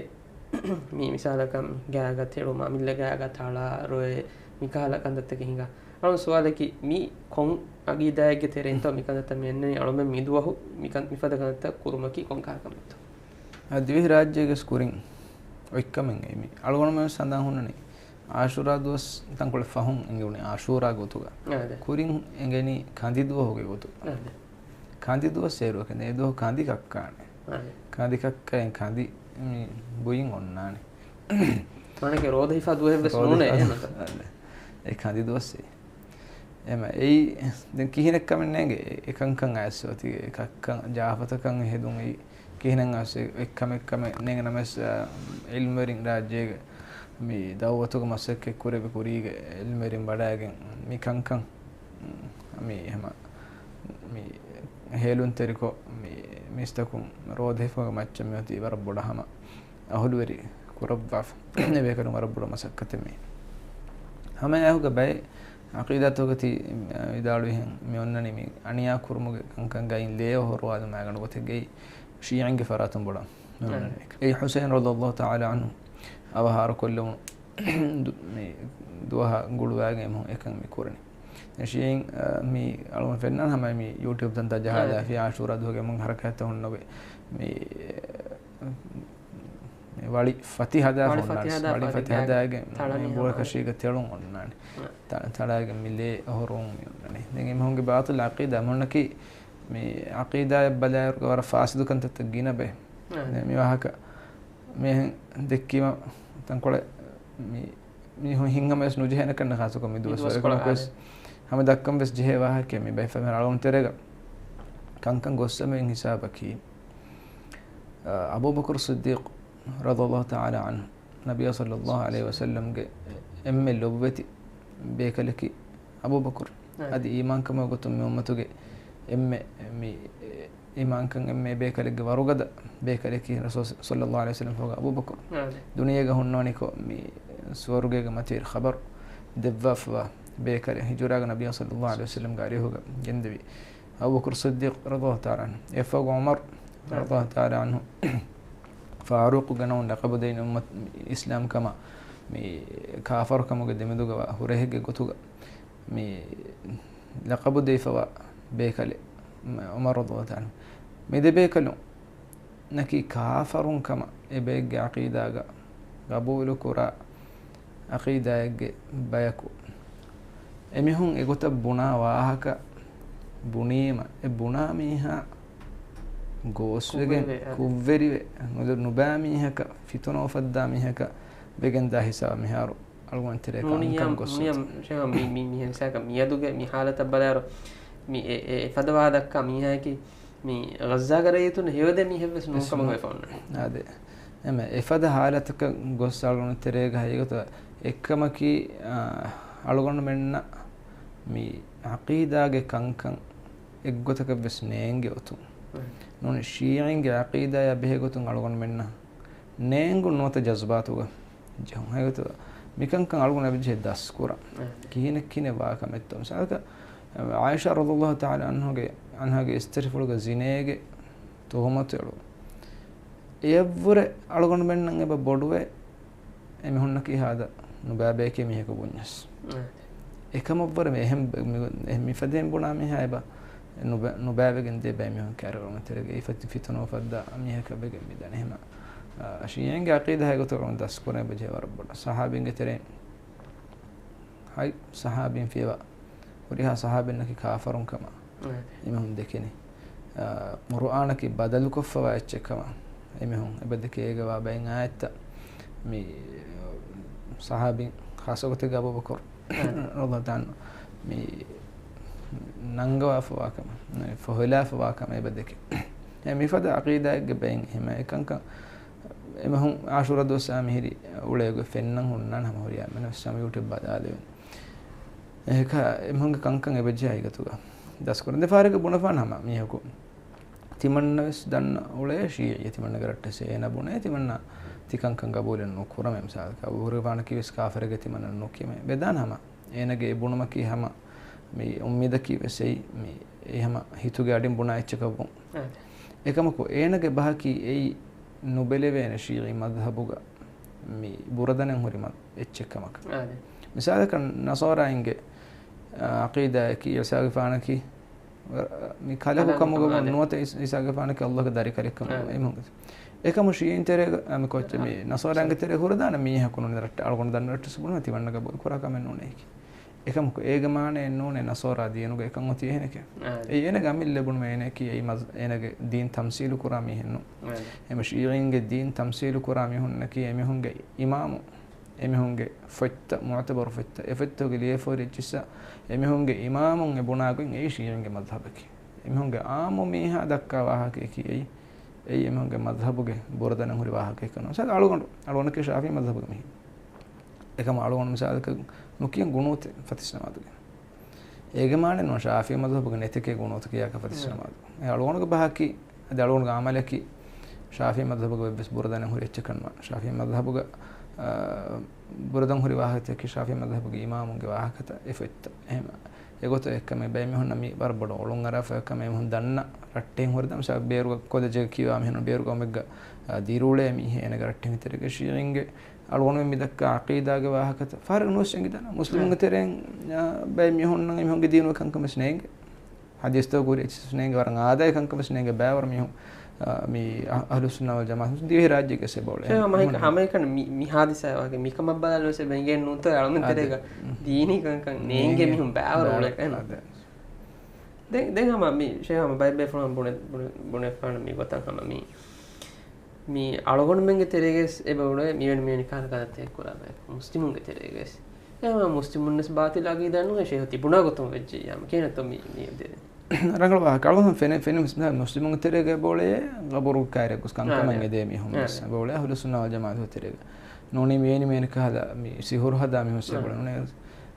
މި މިސާލަކަށް ގާގަ ތެޅުމަށް، އަމިއްލަ ގާގަ ތަޅާ ރޮއެ، މި ކަހަލަ ކަންތައްތަކެއް ހިނގާ. އަޅުން ސުވާލަކީ މި ކޮން އަގީދާއެއްގެ ތެރެއިންތޯ މި ކަންތައްތައް މި އަންނަނީ؟ އަޅުމެން މި ދުވަހު މި ކަން-، މިފަދަ ކަންތައްތައް ކުރުމަކީ ކޮން ކަހަލަ ކަމެއްތޯ؟ އަދި ދިވެހިރާއްޖޭގެސް ކުރިން އޮތްކަމެއް އެއީ މި އަޅުގަނޑުމެން ވެސް ހަނދާން ހުންނަނީ. އާޝޫރާ ދުވަސް ތަންކޮޅެއް ފަހުން އެނގުނީ އާޝޫރާ ގޮތުގަ. އާދެ. ކުރިން އެނގެނީ ކަނދި ދުވަހުގެ ގޮތު. އާދެ. ކަނދި ދުވަސް އޭރު އެކަން އެ ދުވަހު ކަނދި ކައްކާނެ. އާދެ. ކަނދި ކައްކައިން ކަނދި މި ބުއިން އޮންނާނެ. މާނައަކީ ރޯދަ ހިފާ ދުވަހެއް ވެސް ރޯދަ ނޫނޭ ހިފާ އެހެން ނުތަ؟ އާދެ. އެ ކަނދި ދުވަސް އެއީ. އެމަ އެއީ ދެން ކިހިނެއް ކަމެއް ނޭނގެ އެ ކަންކަން އައިސް އޮތީ އެ ކައްކަން ޖާފަތަކަން ހެދުން އެއީ. ކިހިނެއް އަސް އެ ކަމެއް ކަމެއް ނޭނގެ ނަމަވެސް، އާ، އިލްމުވެރިން ރާއްޖޭގެ މި ދައުވަތުގެ މަސައްކަތް ކުރެވި ކުރީގެ އިލްމުވެރިން ވަޑައިގެން މި ކަންކަން، މި ހަމަ މި ހޭލުންތެރިކޮށް މި މީސްތަކުން ރޯދަ ހިފުމުގެ މައްޗަށް މިއޮތީ ވަރަށް ބޮޑަށް ހަމަ އަހުލުވެރި ކުރައްވާފަ. އެބޭކަލުން ވަރަށް ބޮޑު މަސައްކަތެއް މީ. ހަމައެއާއެކުގަ ބައެއް އަޤީދާތަކުގަ ތި ވިދާޅުވިހެން މި އޮންނަނީ މި އަނިޔާ ކުރުމުގެ ކަންކަން ގައިން ލޭ އޮހޮރުވާލުމާ ގަނޑު ގޮތެއްގައި ޝީޢީންގެ ފަރާތުން ބޮޑަށް މި އޮންނަނީ. އެ ޙުސައިން ރަޟިޔަﷲ ތަޢާލާ ޢަންހު އަވަހާރަކޮށްލެވުނު ދު-، މި ދުވަހާ ގުޅުވާގެން އެމަހު އެކަން މި ކުރަނީ. އެ ޝީޢީން، އަ، މި އަޅުގަނޑު ފެންނާނެ ހަމަ މި ޔޫޓިއުބް ތަންތާ ޖަހާލާފި އާޝޫރާ ދުވަހުގެ އެމަހު ހަރަކާތްތައް ހުންނަ ގޮތް މި މި ވަޅި ފަތި ހަދާފަ ވަޅި ފަތި އޮންނާނެ. ހަދާފަ ވަޅި ފަތި ހަދާގެން ތަޅަނީ މި ބުރަ ހަމަ ކަށީގަ ތެޅުން އޮންނާނެ. ތަ-، ތަޅާގެން މި ލޭ އޮހޮރުވުން މި އޮންނާނެ. ދެން އެމީހުންގެ ބާޠިލް އަޤީދާ މި އޮންނަކީ މި ޢަޤީދާއަށް ބަލާއިރުގަ ވަރަށް ފާސިދު ކަންތައްތައް ގިނަ ބައެއް. އާ. ދެން މި ވާހަކަ މިހެން ދެއްކީމަ ތަންކޮޅެއް މި މީހުން ހިތްހަމަވެސް ނުޖެހޭނެ ކަންނެއް ޚާއްޞަކޮށް މި ދުވަސްވަރު އެކަމަކުވެސް ހަމަ ދައްކަން ވެސް ޖެހޭ ވާހަކައެއް މި ބައެއް ފަހަރު އަޅުގަނޑު ތެރޭގަ ކަންކަން ގޮއްސަމެން ހިސާބަކީ، އަ، އަބޫބަކުރު ޞިއްދީޤު ރަޟިޔަﷲ ތަޢާލާ ޢަންހު، ނަބިއްޔާ ޞައްލަﷲ ޢަލައިހި ވަސައްލަމްގެ އެންމެ ލޮބުވެތި ބޭކަލަކީ އަބޫބަކުރު. އަދި އީމާންކަމުގެ ގޮތުން މި އުއްމަތުގެ އެންމެ މި އީމާންކަން އެންމެ ބޭކަލެއްގެ ވަރުގަދަ ބޭކަލަކީ ރަސޫލު ޞައްލަﷲ ޢަލައިހި ވަސައްލަމް ފަހުގަ އަބޫބަކުރު. ދުނިޔޭގަ ހުންނަވަނިކޮށް މި ސުވަރުގޭގެ މަތިވެރި ޚަބަރު ދެއްވާފަވާ ބޭކަލެއް ހިޖުރާގެ ނަބިއްޔާ ޞައްލަﷲ ޢަލައިހި ވަސައްލަމްގެ އަރިހުގަ ގެންދެވި އަބޫބަކުރު ޞިއްދީޤު ރަޟިޔަﷲ ތަޢާލާ ޢަންހު. އެއަށްފަހުގަ ޢުމަރު ރަޟިޔަﷲ ތަޢާލާ ޢަންހު، ފާރޫޤުގެ ނަމުން ލަޤަބު ދެއްވި އުއްމަތު އިސްލާމްކަމާ މި ކާފަރުކަމުގެ ދެމެދުގަ ވާ ހުރަހެއްގެ ގޮތުގަ މި ލަޤަބު ދެވިފަވާ ބޭކަލެއް ޢުމަރު ރަޟިޔަﷲ ތަޢާލާ ޢަންހު. މި ދެ ބޭކަލުންނަކީ ކާފަރުން ކަމަށް އެ ބައެއްގެ ޢަޤީދާގަ ޤަބޫލު ކުރާ ޢަޤީދާއެއްގެ ބަޔަކު. އެމީހުން އެގޮތަށް ބުނާ ވާހަކަ ބުނީމަ، އެ ބުނާ މީހާ ގޯސްވެގެން ކުށްވެރިވެ، ކުށްވެރިވެ، ނުދު-، ނުބާ މީހަކަށް، ފިތުނަ އުފައްދާ މީހަކަށް ވެގެންދާ ހިސާބަށް މިހާރު އަޅުގަނޑު ތެރޭ ކަންކަން ގޮސް. މި، މި، މި، މި، މި ހިސާބަކަށް މިއަދުގެ މި ހާލަތަށް ބަލާއިރު، މި އެ، އެ، އެފަދަ ވާހަ ދައްކާ މީހާއަކީ، މި ޣައްޒާގެ ރައްޔިތުން ހެޔޮދޭ މީހެއްވެސް ނޫން ކަމަށް ހޮވެފަ އޮންނަނީ. އާދެ. އެމެ އެފަދަ ހާލަތަކަށް ގޮސް އަޅުގަނޑު ތެރޭގަ ހަގީގަތުގަ އެއްކަމަކީ، އާ، އަޅުގަނޑުމެންނަށް މި ޢަޤީދާގެ ކަންކަން އެއްގޮތަކަށް ވެސް ނޭނގެ އޮތުން. ނޫނީ ޝީޢީންގެ ޢަޤީދާޔާ ބެހޭ ގޮތުން އަޅުގަނޑުމެންނަށް ނޭނގުން ނުވަތަ ޖަޒުބާތުގަ ޖެހުން. ހަގީގަތުގަ މިކަންކަން އަޅުގަނޑު އެބަޖެހޭ ދަސްކުރަން. ކިހިނެއް ކިހިނެއް ވާ ކަމެއްތޯ. މިސާލަކަށް، ޢާއިޝާ ރަޟިޔަﷲ ތަޢާލާ ޢަންހާގެ، ޢަންހާގެ އިސްތަށިފުޅުގަ ޒިނޭގެ ތުހުމަތު އެޅުން. އެޔަށްވުރެ އަޅުގަނޑުމެންނަށް އެބަ ބޮޑުވޭ، އެމީހުންނަކީ ހާދަ ނުބައިބަޔަކޭ މީހަކު ބުންޏަސް. އެކަމަށްވުރެ މި އެހެން ބަ-، މި-، މިފަދައިން ބުނާ މީހާ އެބަ ނުބަ-، ނުބައިވެގެން ދޭ ބައެއް މީހުން ކައިރި އަޅުގަނޑު ތެރޭގަ އެ ފިތު-، ފިތުނަ އުފައްދާ މީހަކަށް ވެގެން މިދަނީ. އެހެންމަ، އާ، ޝީޢީންގެ ޢަޤީދާ ހަގީގަތުގަ އަޅުގަނޑު ދަސްކުރަން އެބަޖެހޭ ވަރަށް ބޮޑަށް. ޞަޙާބީންގެ ތެރެއިން ހަތް ޞަޙާބީން ފިޔަވާ ހުރިހާ ޞަޙާބީންނަކީ ކާފަރުން ކަމަށް އެމީހުން ދެކެނީ. އާ، ޤުރުއާނަކީ ބަދަލުކޮށްފަވާ އެއްޗެއް ކަމަށް އެމީހުން އެބަ ދެކޭ. އޭގަ ވާ ބައެއް އާޔަތްތައް މި ޞަޙާބީން، ޚާއްޞަގޮތެއްގަ އަބޫބަކުރު ރަޟިޔަﷲ ތަޢާލާ ޢަންހު މި ނަންގަވާފަވާ ކަމަށް، ފޮހެލާފަވާ ކަމަށް އެބަ ދެކެ. އެ މިފަދަ ޢަޤީދާއެއްގެ ބައިން އެހެމަ އެކަންކަން އެމީހުން ޢާޝޫރާ ދުވަސް އާ މިހިރީ އުޅޭގޮތް ފެންނަން ހުންނާނެ ހަމަ ހުރިހާ އެންމެނަށް ވެސް ހަމަ ޔޫޓިއުބް ބަލާލެވެން. އެހެކަ އެމީހުންގެ ކަންކަން އެބަޖެހޭ ހަގީގަތުގަ ދަސްކުރަން. ދެ ފަހަރެއްގަ ބުނެފާނެ ހަމަ މީހަކު ތިމަންނަ ވެސް ދަންނަ އުޅޭ ޝީޢީ، ތިމަންނަގެ ރައްޓެއްސެ އޭނަ ބުނޭ، ތިމަންނަ ތިކަންކަން ގަބޫލެއް ނުކުރަމޭ. މިސާލަކަށް އަބޫ ހުރައިރާއަކީ ވެސް ކާފަރެއްގެ ތިމަންނަ ނުކިޔަމޭ ވެދާނެ ހަމަ. އޭނަގެ އެ ބުނުމަކީ ހަމަ މި އުއްމީދަކީ ވެސް އެއީ މި އެ ހަމަ ހިތުގެ އަޑިން ބުނާ އެއްޗަކަށްވުން. އެކަމަކު އޭނަގެ ބަހަކީ އެއީ ނުބެލެވޭނެ ޝީޢީ މަޛްހަބުގަ މި ބުރަދަނެއް ހުރި މަ-، އެއްޗެއް ކަމަކަށް. މިސާލަކަށް ނަޞާރާއިންގެ، އާ، ޢަޤީދާއަކީ ޢީސާގެފާނަކީ މި ކަލަކު ކަމުގަ ނުވަތަ ޢީސާގެފާނަކީ ﷲގެ ދަރިކަލެއް ކަމުގަ އެމީހުން. އެކަމު ޝީޢީން ތެރޭގަ، އަ، މި ކޮއްޗެއް މި ނަޞާރާއިންގެ ތެރޭ ހުރެދާނެ މީހަކު ނޫނީ ރައްޓެއް އަޅުގަނޑު ދަންނަ ރައްޓެއްސެއް ބުނުމަށް ތިމަންނަ ގަބޫލު ކުރާ ކަމެއް ނޫނޭ އެކީ. އެކަމަކު އޭގެ މާނައެއް ނޫނޭ ނަޞާރާ ދީނުގަ އެކަން އޮތީ އެހެނެކޭ. އެއީ އޭނަގެ އަމިއްލަ ބުނުމެއް އޭނައަކީ އެއީ މަޒް-، އޭނަގެ ދީން ތަމްސީލު ކުރާ މީހެއް ނޫން. އެމަ ޝީޢީންގެ ދީން ތަމްސީލު ކުރާ މީހުންނަކީ އެމީހުންގެ އިމާމު، އެމީހުންގެ ފޮތްތައް، މުޢުތަބަރު ފޮތްތައް، އެ ފޮތްތަކުގެ ލިޔެފަހުރި އެއްޗިއްސާ އެމީހުންގެ އިމާމުން އެ ބުނާ ގޮތް އެއީ ޝީޢީންގެ މަޒްހަބަކީ. އެމީހުންގެ ޢާއްމު މީހާ ދައްކާ ވާހަކައަކީ އެއީ، އެއީ އެމީހުންގެ މަޒްހަބުގެ ބުރަދަނެއް ހުރި ވާހަކައެއް ކަން. މިސާލަކަށް އަޅުގަނޑު، އަޅުގަނޑަކީ ޝާފިޢީ މަޒްހަބުގެ މީހެއް. އެކަމަކު އަޅުގަނޑު މިސާލަކަށް ނުކިޔަން ޤުނޫތެއް ފަތިސް ނަމާދުގެ. އޭގެ މާނަ ނުވަ ޝާފިޢީ މަޒްހަބުގެ ނެތެކޭ ޤުނޫތު ކިޔާކަށް ފަތިސް ނަމާދު. އެ އަޅުގަނޑުގެ ބަހަކީ، އަދި އަޅުގަނޑުގެ ޢަމަލަކީ ޝާފިޢީ މަޒްހަބުގަ ވެއްވެސް ބުރަދަނެއް ހުރި އެއްޗެއް ކަން ނުވާނެ. ޝާފިޢީ މަޒްހަބުގަ، އާ، ބުރަދަން ހުރި ވާހަކަތަކީ ޝާފިޢީ މަޒްހަބުގެ އިމާމުންގެ ވާހަކަތައް އެ ފޮތްތައް. އެހެން އެގޮތަށް އެއްކަމެއް ބައެއް މީހުންނަށް މި ވަރަށް ބޮޑަށް އޮޅުން އަރާފަ އެކަމެއް އެމީހުން ދަންނަ ރައްޓެހިން ހުރެދާ. މިސާލަކަށް ބޭރު ކޮލެޖެއް ކިޔަވާ މީހުން ބޭރު ގައުމެއްގަ، އާ، ދިރިއުޅޭ މީހެއް އޭނަގެ ރައްޓެހިން ތެރޭގަ ޝީޢީންގެ އަޅުގަނޑުމެން މި ދައްކާ ޢަޤީދާގެ ވާހަކަތައް ފަހަރެއް ނުވެސް އެނގިދާނެ. މުސްލިމުންގެ ތެރެއިން، އާ، ބައެއް މީހުންނަށް އެމީހުންގެ ދީނުގެ ކަންކަން ވެސް ނޭނގެ. ޙަދީޘްތަކުގެ ކުރި އެއްޗެއް ނޭނގެ، ވަރަށް އާދައިގެ ކަންކަން ވެސް ނޭނގެ. ބައިވަރު މީހުން، އާ، މި އަ-، އަހްލުއްސުންނަ ވަލްޖަމާޢަތުން ދިވެހިރާއްޖޭގެ ސެބައުޅޭ. ހަމައެކަނި މި، މި ހާދިސާ ވާގެ މިކަމަށް ބަލާލުވެސް އެބަ އެނގޭނެ ނޫންތޯ އަޅުމެން ތެރޭގަ ދީނީ ކަންކަން ނޭނގޭ މީހުން ބައިވަރު އުޅޭ. ދެން، ދެން ހަމަ މި ޝޭޚް ހަމަ ބައެއް ބޭފުޅުން ބުނެ-، ބުނެ-، ބުނެފާނެ މި ގޮތަށް ހަމަ މި، މި އަޅުގަނޑުމެންގެ ތެރޭގައި ވެސް އެބަ އުޅޭ މިވެނި މިވެނި ކަހަލަ ކަންތައްތައް ކުރާ ބަޔަކު މުސްލިމުންގެ ތެރޭގައި ވެސް. އެ ހަމަ މުސްލިމުން ވެސް ބާތިލް އަގީދާ ނޫން ޝޭޚް ތިބުނާ ގޮތުން ވެއްޖެއްޔާމަ ކިހިނެއްތޯ މި، މި ދެވެނީ؟ ރަނގަޅު ވާހަކަ. އަޅުގަނޑު ފެނި-، ފެނި މުސްލިމުންގެ ތެރޭގައި ބޯޅައޭ ގަބުރު ކައިރިއަށް ގޮސް ކަންކަމަށް އާ، އެދޭ މީހުން ވެސް. އާ. ބޯޅަ އަހުލުއްސުންނާ ވަލް ޖަމާޢަތުގެ ތެރޭގަ. ނޫނީ މިވެނި މިވެނި ކަހަލަ މި ސިހުރު ހަދާ މީހުން ވެސް އާ. ބޯޅަ ނޫނޭ.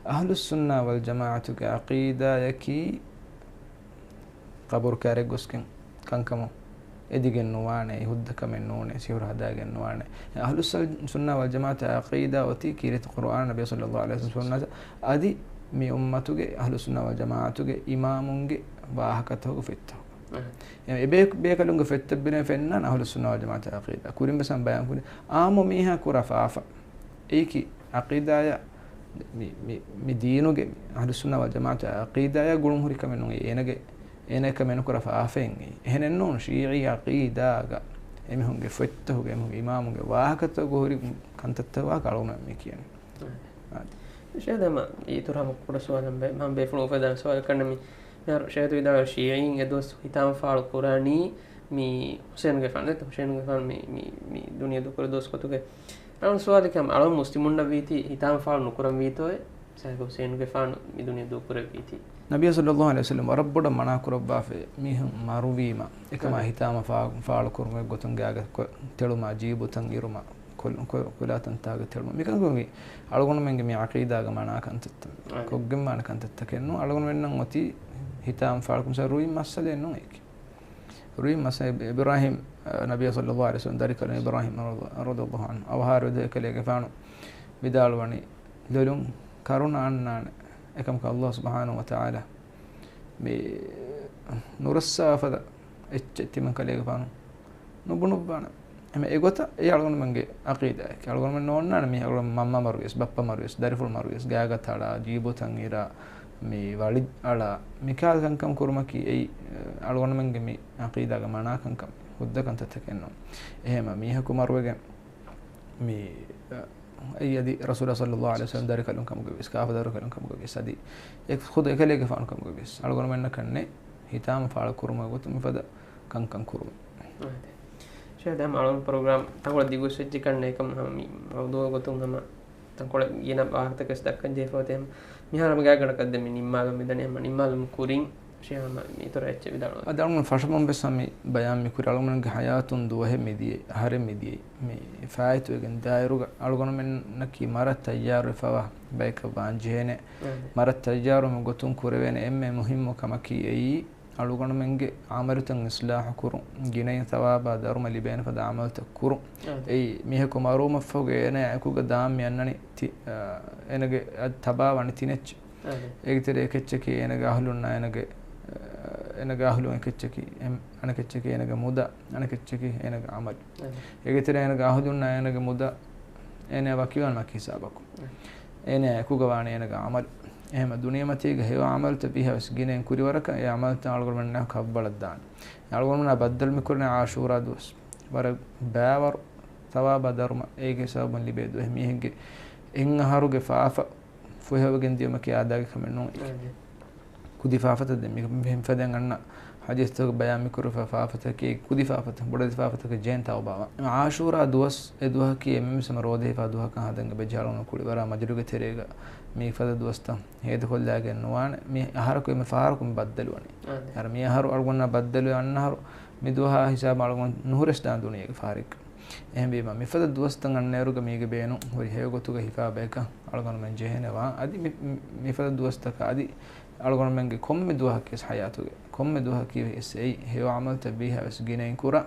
އަހުލުއްސުންނާ ވަލް ޖަމާޢަތުގެ ޢަޤީދާޔަކީ ގަބުރު ކައިރިއަށް ގޮސްގެން ކަންކަމުން އެދިގެން ނުވާނެ، ހުއްދަ ކަމެއް ނޫނޭ، ސިހުރު ހަދާގެން ނުވާނެ. އަހުލުއްސުންނާ ވަލް ޖަމާޢަތުގެ ޢަޤީދާ އޮތީ ކީރިތި ޤުރުއާން ނަބީ ޞައްލައްލާހު ޢަލައިހި ވަސައްލަމް ސުންނަތަށް އަދި މި އުއްމަތުގެ އަހުލުއްސުންނާ ވަލް ޖަމާޢަތުގެ އިމާމުންގެ ވާހަކަތަކުގެ ފޮތްތަކުގަ. އެ ބޭ-، ބޭކަލުންގެ ފޮތްތައް ބުނެ ފެންނާނެ އަހުލުއްސުންނާ ވަލް ޖަމާޢަތުގެ ޢަޤީދާ. ކުރިން ވެސް ބަޔާން ކުރި އާއްމު މީހާ ކުރާ ފާފަ. އެއީކީ ޢަޤީދާޔަށް މި، މި، މި ދީނުގެ މި އަހުލުއްސުންނާ ވަލް ޖަމާޢަތުގެ ޢަޤީދާޔާ ގުޅުން ހުރި ކަމެއް ނޫން. އޭނަގެ، އޭނަ ކަމެއް ނުކުރާ ފާފައެއް އެއީ. އެހެނެއް ނޫން، ޝީޢީ ޢަޤީދާގަ އެމީހުންގެ ފޮތްތަކުގެ، އެމީހުންގެ އިމާމުންގެ ވާހަކަތަކުގަ ހުރި ކަންތައްތައް ވާހަކަ އަޅުގަނޑު މި ކިޔަނީ. އާދެ. ޝޭޚް ދެމަ އިތުރު ހަމަ ކުޑަ ސުވާލެއް ބެ-، ހަމަ ބޭފުޅުން އުފެދާނެ ސުވާލެއް ކަންނޭނގެ މިހާރު ޝޭޚް ވިދާޅުވި ޝީޢީން އެ ދުވަސް ހިތާމަ ފާޅު ކުރާނީ މި ޙުސައިނުގެފާނު، ދެއްތަ؟ ޙުސައިނުގެފާނު މި، މި، މި ދުނިޔެ ދޫކުރި ދުވަސް ގޮތުގައި. އަޅުގަނޑު ސުވާލެއް ކަމަށް އަޅުގަނޑު މުސްލިމުންނަށް ވީތީ ހިތާމަ ފާޅު ނުކުރަން ވީތޯއޭ؟ ޝޭޚް ޙުސައިނުގެފާނު މި ދުނިޔެ ދޫކުރެއްވީތީ. ނަބީ ޞައްލައްލާހު ޢަލައިހި ވަސައްލަމް ވަރަށް ބޮޑަށް މަނާ ކުރައްވާފައި މީހުން މަރުވީމަ، އެކަމާ ހިތާމަ ފާ-، ފާޅު ކުރުމެއް ގޮތުން ގާގަ ކޮ-، ތެޅުމާ، ޖީބުތައް އިރުމާ، ކޮލް-، ކޮ-، ކުލާތަންތާގަ ތެޅުމާ. މިކަންކަމަކީ އަޅުގަނޑުމެންގެ މި ޢަޤީދާގަ މަނާ ކަންތައްތައް. އާދެ. ކޮށްގެންވާނެ ކަންތައްތަކެއް ނޫން. އަޅުގަނޑުމެންނަށް އޮތީ ހިތާމަ ފާޅުކުރުމަށް ރުއިން މައްސަލައެއް ނޫން އެކި. ރުއިން މައްސަލަ އިބް-، އިބްރާހީމް، އަ، ނަބީ ޞައްލައްލާހު ޢަލައިހި ވަސައްލަމް ދަރިކަލުން އިބްރާހީމް ރަ-، ރަޟިޔައްލާހު ޢަންހު އަވަހާރަވެދޭ އެކަލޭގެފާނު ވިދާޅުވަނީ، ލޮލުން ކަރުނަ އަންނާނެ. އެކަމަކު ﷲ ސުބްޙާނަހޫ ވަތަޢާލާ މި ނުރައްސާފަދަ އެއްޗެއް ތިމަން ކަލޭގެފާނު ނުބުނުއްވާނެ. އެމެ އެގޮތަށް އެ އަޅުގަނޑުމެންގެ ޢަޤީދާއެކޭ. އަޅުގަނޑުމެން ނޯންނާނެ މީ އަޅުގަނޑު މަންމަ މަރުވިޔަސް، ބައްޕަ މަރުވިޔަސް، ދަރިފުޅު މަރުވިޔަސް، ގާގަ ތަޅާ، ޖީބުތައް އިރާ، މި ވަޅި އަޅާ، މިކާލަ ކަންކަމް ކުރުމަކީ އެއީ، އަޅުގަނޑުމެންގެ މި ޢަޤީދާގެ މަނާ ކަންކަމެއް، ހުއްދަ ކަންތައްތަކެއް ނޫން. އެހެންމަ މީހަކު މަރުވެގެން މި، އަ، އެއީ އަދި ރަސޫލާ ޞައްލައްލާހު ޢަލައިހި ވަސައްލަމް ދަރިކަލުން ކަމުގަ ވިޔަސް، ކާފަ ދަރިކަލުން ކަމުގަ ވިޔަސް، އަދި އެ ޚުދު އެކަލޭގެފާނު ކަމުގަ ވިޔަސް، އަޅުގަނޑުމެންނަކަށް ނެތް ހިތާމަ ފާޅު ކުރުމުގެ ގޮތުން މިފަދަ ކަންކަން ކުރުމެއް. އާދެ. ޝޭޚް، ދެން އަޅުގަނޑު ޕްރޮގްރާމް ތަންކޮޅެއް ދިގު ވެއްޖެ ކަންނޭނގެ އެކަމަކު ހަމަ މި މައުޟޫޢު ގޮތުން ހަމަ ތަންކޮޅެއް ގިނަ ވާހަކަތަކެއް ދައްކަން ޖެހިފަ އޮތީ ހަމަ މިހާރު ހަމަ ގާތްގަނޑަކަށް ދެން މި ނިންމާލަން މިދަނީ. ހަމަ ނިންމާލުމުގެ ކުރިން ޝޭޚް ހަމަ މި އިތުރަށް އެއްޗެއް ވިދާޅުވާ. އަދި އަޅުގަނޑު ފަށަމުން ވެސް ހަމަ ބަޔާން މި ކުރި އަޅުގަނޑުގެ ޙަޔާތުން ދުވަހެއް މިދިޔައީ، އަހަރެއް މިދިޔައީ. މި ފާއިތުވެގެން ދާއިރުގަ އަޅުގަނޑުމެންނަކީ މަރަށް ތައްޔާރުވެފަވާ ބަޔަކަށް ވާން ޖެހޭނެ. އާދެ. މަރަށް ތައްޔާރުވުމުގެ ގޮތުން ކުރެވޭނެ އެންމެ މުހިއްމު ކަމަކީ އެއީ، އަޅުގަނޑުމެންގެ ޢަމަލުތައް އިޞްލާޙު ކުރުން، ގިނައިން ޘަވާބާ ދަރުމަ ލިބޭނެ ފަދަ ޢަމަލުތައް ކުރުން. އާދެ. އެއީ، މީހަކު މަރުވުމަށްފަހުގަ އޭނަ އެކުގަ ދާން މި އަންނަނީ ތި-، އާ، އޭނަގެ ތަބާ ވަނީ ތިނެއްޗެއް. އާދެ. އޭގެ ތެރޭ އެކެއްޗަކީ އޭނަގެ އަހުލުންނާ އޭނަގެ، އާ، އޭނަގެ އަހުލުން އެކެއްޗަކީ، އެމް-، އަނެކެއްޗަކީ އޭނަގެ މުދާ، އަނެކެއްޗަކީ އޭނަގެ ޢަމަލު. އާދެ. އޭގެ ތެރޭ އޭނަގެ އަހުލުންނާ އޭނަގެ މުދާ އޭނަ ވަކިވާން ވަކި ހިސާބަކުން. އާދެ. އޭނަ އެކުގަ ވާނީ އޭނަގެ ޢަމަލު. އެހެންމަ ދުނިޔެމަތީގަ ހެޔޮ ޢަމަލުތައް ވީހާވެސް ގިނައިން ކުރިވަރަކަށް އެ ޢަމަލުތައް އަޅުގަނޑުމެންނާ ކަށްވަޅަށް ދާނެ. އަޅުގަނޑުމެންނާ ބައްދަލު މި ކުރަނީ ޢާޝޫރާ ދުވަސް. ވަރަށް ބައިވަރު ޘަވާބާ ދަރުމަ އޭގެ ސަބަބުން ލިބޭ ދުވަހެއް. މީހެއްގެ އެއް އަހަރުގެ ފާފަ ފުހެވިގެން ދިޔުމަކީ އާދައިގެ ކަމެއް ނޫން. އާދެ. ކުދި ފާފަތައް ދެން މި-، މި-، މިފަދައިން އަންނަ ޙަދީޘްތަކުގަ ބަޔާން މި ކުރެވިފައި ފާފަތަކީ ކުދި ފާފަތައް، ބޮޑެތި ފާފަތަކަށް ޖެހޭނެ ތައުބާވާން. ޢާޝޫރާ ދުވަސް އެ ދުވަހަކީ އެންމެންވެސް ހަމަ ރޯދަ ހިފާ ދުވަހަކަށް ހަދަން އެބަޖެހޭ. އަޅުގަނޑު ކުޅިވަރާ މަޖުލިސްގެ ތެރޭގަ މިފަދަ ދުވަސްތައް ހޭދަކޮށްލާގެން ނުވާނެ. މި އަހަރަކު އެންމެ ފަހަރަކު މި ބައްދަލުވަނީ. އާދެ. އަހަރު މި އަހަރު އަޅުގަނޑާ ބައްދަލުވި އަންނަ އަހަރު މި ދުވަހާ ހިސާބަށް އަޅުގަނޑު ނުހުރެސްދާނެ ދުނިޔޭގެ ފަހަރެއްގަ. އެހެންވީމަ، މިފަދަ ދުވަސްތައް އަންނައިރުގަ މީގެ ބޭނުން ހުރި ހެޔޮ ގޮތުގަ ހިފާ ބަޔަކަށް އަޅުގަނޑުމެން ޖެހޭނެ ވާން. އަދި މި-، މި-، މިފަދަ ދުވަސްތަކަށް އަދި އަޅުގަނޑުމެންގެ ކޮންމެ ދުވަހަކީވެސް ޙަޔާތުގެ ކޮންމެ ދުވަހަކީވެސް އެއީ ހެޔޮ ޢަމަލުތައް ވީހާވެސް ގިނައިން ކުރާ،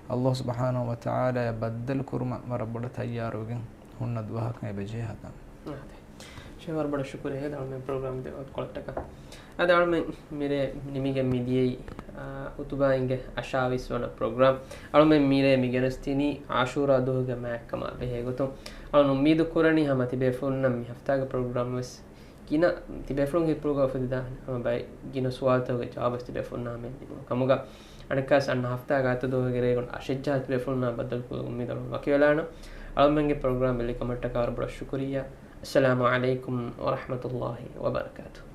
ﷲ ސުބްޙާނަހޫ ވަތަޢާލާއަށް ބައްދަލު ކުރުމަށް ވަރަށް ބޮޑަށް ތައްޔާރުވެގެން ހުންނަ ދުވަހަކަށް އެބަޖެހޭ ހަދަން. އާދެ. ޝޭޚް ވަރަށް ބޮޑަށް ޝުކުރިއްޔާ އަޅުމެން ޕްރޮގްރާމް ދެއްވި ވަގުތުކޮޅަށްޓަކާ. އަދި އަޅުމެން މިރޭ ނިމިގެން މިދިޔައީ، އާ، ޚުތުބާއިންގެ އަށާވީސް ވަނަ ޕްރޮގްރާމް. އަޅުމެން މިރޭ މި ގެނެސްދިނީ ޢާޝޫރާ ދުވަހުގެ މާތްކަމާ ބެހޭ ގޮތުން. އަޅުން އުއްމީދު ކުރަނީ ހަމަ ތިބޭފުޅުންނަށް މި ހަފްތާގެ ޕްރޮގްރާމް ވެސް ގިނަ ތިބޭފުޅުންގެ ހިތްޕުޅުގަ އުފެދިދާނެ ހަމަ ބައެއް ގިނަ ސުވާލުތަކުގެ ޖަވާބުވެސް ތިބޭފުޅުންނާ ހަމައަށް ދިނުމުގެ ކަމުގަ. އަނެއްކާވެސް އަންނަ ހަފްތާގެ އަތޮޅުގެ ރޭގަނޑު އަށެއްޖަހާ ތިބޭފުޅުންނާ ބައްދަލުކޮށްލުމުގެ އުއްމީދު އަޅުން ވަކިވެލާނަން. އަޅުމެންގެ ޕްރޮގްރާމް ބެލިކަމަށްޓަކާ ވަރަށް ބޮޑަށް ޝުކުރިއްޔާ. އައްސަލާމު ޢަލައިކުމް ވަރަޙްމަތުﷲ ވަބަރަކާތުހު.